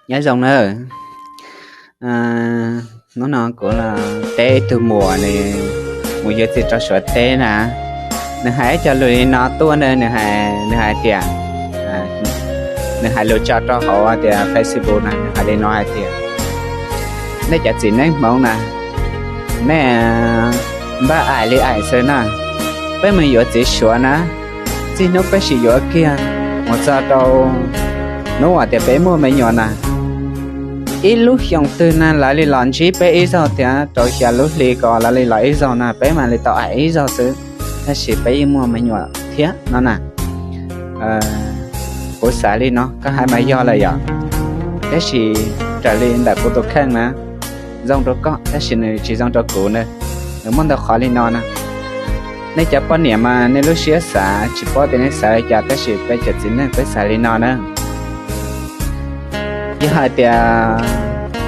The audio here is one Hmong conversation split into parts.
Nyob zoo nawb. Hnub no kuv los teb ib tug muam nws mus yuav txiv rau Suav teb na. Nws hais ib co lus li no tuaj na, nws hais, nws hais tias, nws hais lus tso rau hauv tias Facebook na, nws hais li no hais tias, nej cov txiv neej Hmoob na, nej npaj aim li aim xwb na. Peb mus yuav txiv Suav na, txij hnub peb sim yuav kiag mus txog rau hnub uas tias peb muaj me nyuam na, ib lub xyoo twg na lawv li los ntsib peb ib zaug thiab, rau xya lub hli ko lawv li los ib zaug na peb mam li tau aim ib zaug xwb, tab sis peb yeej muaj me nyuam thiab no na. Kuv xav li no, koj hais mas yog lawm yom. Tab sis raws li ntawm kuv tus kheej na, zoo rau koj tab sis nws tsis zoo rau kuv na. Nws muaj ntau qhov li no na. Nej cov poj niam mas nej lub siab xav tsis paub tias nej xav li cas, tab sis peb cov txiv neej peb xav li no na. Yog hais tias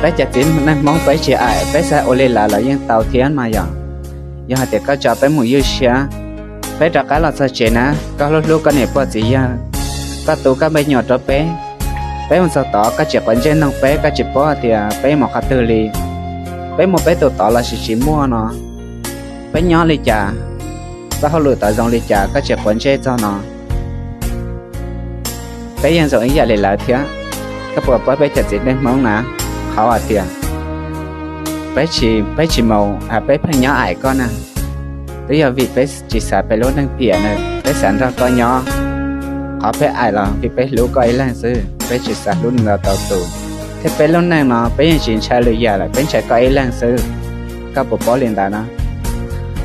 peb cov txiv neej Hmoob peb tsis aim, peb xav ua li lawv los yeej tau thiab mas yog. Yog hais tias koj tso peb mus ywj siab, peb rov qab los txog tsev na, koj hlub hlub koj niam pog txiv yawg, koj tu koj me nyuam rau peb. Peb mus txog tod koj tsis quav ntsej noog peb, koj tsis paub hais tias peb mus qhov twg li, peb muaj peb tus tod los sis tsis muaj no, peb nyob li cas, txoj hauj lwm tod zoo li cas koj tsis quav ntsej txog no. Peb yeej zoo ib yam li lawv thiab. Koj puas paub peb cov txiv neej Hmoob na, qhov hais tias peb tsis, peb tsis mus, peb pheej nyob aim koj na, twb yog vim peb tsis xav peb lub neej piam na, peb xav nrog koj nyob. Qhov peb aim los vim peb hlub koj ib leeg xwb, peb tsis xav hlub nws ntau tus, thiab peb lub neej no peb yeej tsis ntshai lwm yam lawm, peb ntshai koj ib leeg xwb. Koj puas paub li ntawd na?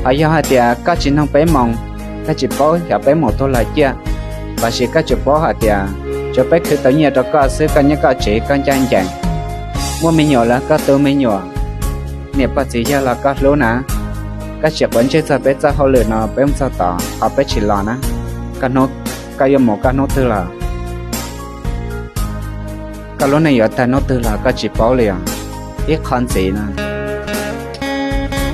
Ho yog hais tias koj tsis nrog peb mus, koj tsis paub xyov peb mus tuag los ciaj, los sis koj tsuas paub hais tias tsuav peb khwv tau nyiaj rau koj xwb, koj nyob koj tsev koj ncaj ncees, muaj me nyuam los koj tu me nyuam, niam pog txiv yawg los koj hlub na, koj tsis quav ntsej txog peb txoj hauj lwm no, peb mus txog tod ho peb tsis los na, koj yuav mus koj hnub twg los, koj lub neej yuav tag hnub twg los koj tsis paub li os. Ib qho ntxiv no,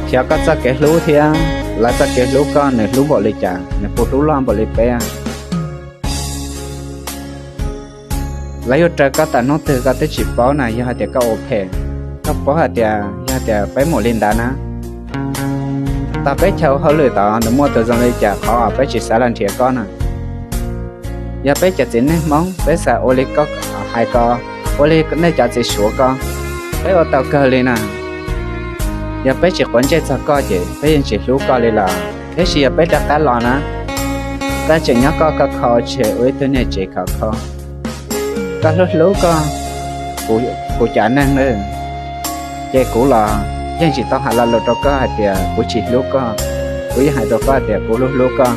xyov koj txoj kev hlub thiab lawv txoj kev hlub koj, nws hlub npaum li cas, nws puas hlub loj npaum li peb? Lawv yuav raws koj tawm hnub twg koj twb tsis paub na. Yog hais tias koj ua phem, koj paub hais tias yog tias peb mus li ntawd na, tag peb chaw hauj lwm tod nws muaj tus zoo li cas, qhov peb tsis xav los nrhiav koj na. Yog peb cov txiv neej Hmoob peb xav ua li koj hais ko, ua li nej cov txiv Suav ko, peb ua tau kawg li na. Yog peb tsis quav ntsej txog koj ces peb yeej tsis hlub koj li lawm. Tab sis yog peb rov qab los na, koj tseem nyob koj khov kho, tsis ua ib tug niag tsev khov kho. Koj hlub hlub koj, kuv cov neeg na, ces kuv los yeej tsis tau hais lo lus rau koj hais tias kuv tsis hlub koj. Kuv yeej hais rau koj tias kuv hlub hlub koj,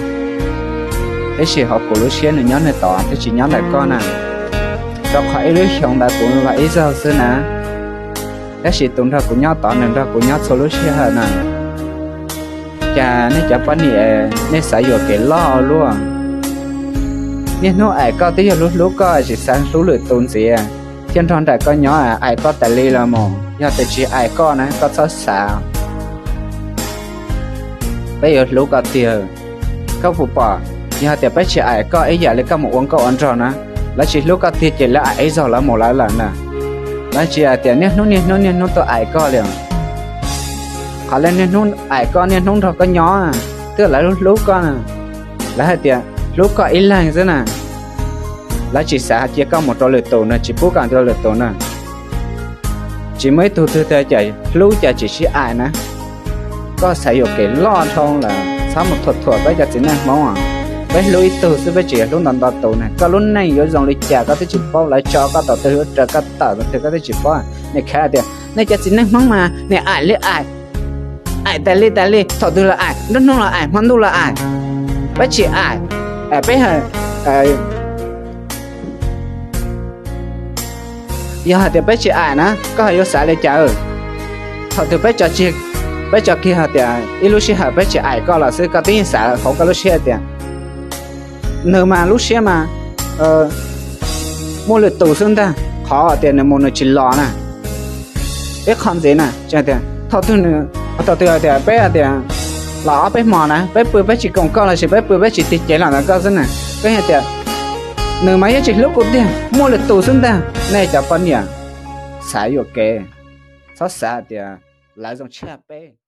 tab sis hauv kuv lub siab nws nyob nws tod thiab tsis nyob ntawm koj na. Rau qhov ib lub xyoo ntawd kuv los ib zaug xwb na, tab sis tus nrog kuv nyob tod nws nrog kuv nyob txhua lub sij hawm na. Cas nej cov poj niam nej xav yuam kev loj luaj. Niaj hnub aim koj twb yog hlub hlub koj, tsis xav hlub lwm tus ntxiv, thiaj nrog nraim koj nyob, aim koj tas li los mus. Yog tias tsis aim koj na koj txhob xav, peb yuav hlub koj tiag. Koj puas pom, yog tias peb tsis aim koj ib yam li koj mus ua nkauj ua nraug na, lawv tsis hlub koj tiag ces lawv aim ib zaug lawv mus lawv lawm na. Lawv tsis hais tias niaj hnub niaj hnub niaj hnub tuaj aim koj li. Qhov lawv niaj hnub aim koj niaj hnub nrog koj nyob, twb lawv hlub koj na. Lawv hais tias hlub koj ib leeg xwb na. Lawv tsis xav cia koj mus rau lwm tus na, tsis pub koj rau lwm tus na. Tsis muaj ib tug twg tias hlub cas tsis sib aim na. Koj xav yuam kev loj dhau lawm, txhob mus thuam thuam peb cov txiv neej Hmoob. Peb hlub ib tug xwb, peb tsis hlub ntau ntau tus na. Koj lub neej yuav zoo li cas koj twb tsis paub, lawv tso koj thaum twg yuav raws koj tawm thaum twg koj twb tsis paub. Nim khav tias nej cov txiv neej Hmoob mas nim aim li aim, aim tas li tas li, thaum twg los aim, nruab hnub los aim, hmo ntuj los aim, peb tsis aim, peb yog hais tias peb tsis aim na, koj ho yuav xav li cas? Thaum twg peb tso kiag, peb tso kiag hais tias ib lub sij hawm peb tsis aim koj los xwb, koj twb yeej xav hauv koj lub siab tias nws mas lub siab mas muaj lwm tus xwb ntag, qhov tias nws mus nws tsis los na. Ib qho ntxiv na, thaum twg, thaum twg hais tias peb hais tias los ob peb hmo na, peb pw peb tsis koom koj los sis peb pw peb tsis tig cev los ntawm koj xwb na, koj hais tias nws mas yeej tsis hlub kuv tiag, muaj lwm tus xwb ntag. Nej cov poj niam, xav yuam kev, txhob xav tias lawv zoo tshaj peb.